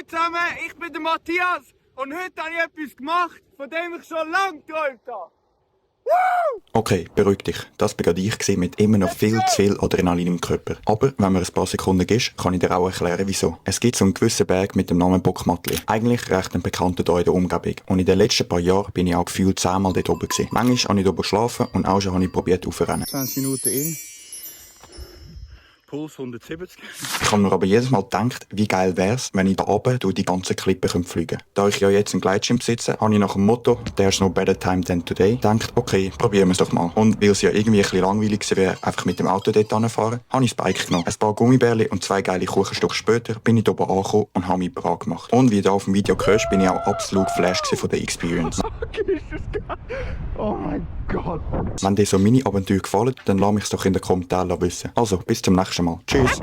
zusammen, ich bin der Matthias und heute habe ich etwas gemacht, von dem ich schon lange geträumt habe. Okay, beruhig dich. Das bin gerade ich gewesen mit immer noch viel zu viel Adrenalin im Körper. Aber wenn mir ein paar Sekunden gibst, kann ich dir auch erklären, wieso. Es gibt so einen gewissen Berg mit dem Namen Bockmatli. Eigentlich recht ein bekannter hier in der Umgebung. Und in den letzten paar Jahren bin ich auch gefühlt 10-mal dort oben gewesen. Manchmal habe ich dort oben geschlafen und auch schon habe ich probiert aufzurennen. 20 Minuten in. Puls 170. Ich habe mir aber jedes Mal gedacht, wie geil wär's, wenn ich da oben durch die ganzen Klippen fliegen könnte. Da ich ja jetzt einen Gleitschirm besitze, habe ich nach dem Motto «There's no better time than today» gedacht, okay, probieren wir es doch mal. Und weil es ja irgendwie ein bisschen langweilig wäre, einfach mit dem Auto dort hinfahren, habe ich das Bike genommen. Ein paar Gummibärli und 2 geile Kuchenstücke später bin ich da oben angekommen und habe mich bereit gemacht. Und wie du auf dem Video hörst, bin ich auch absolut geflasht von der Experience. Oh mein Gott. Wenn dir so meine Abenteuer gefallen, dann lass mich es doch in den Kommentaren wissen. Also, bis zum nächsten Mal. Tschüss!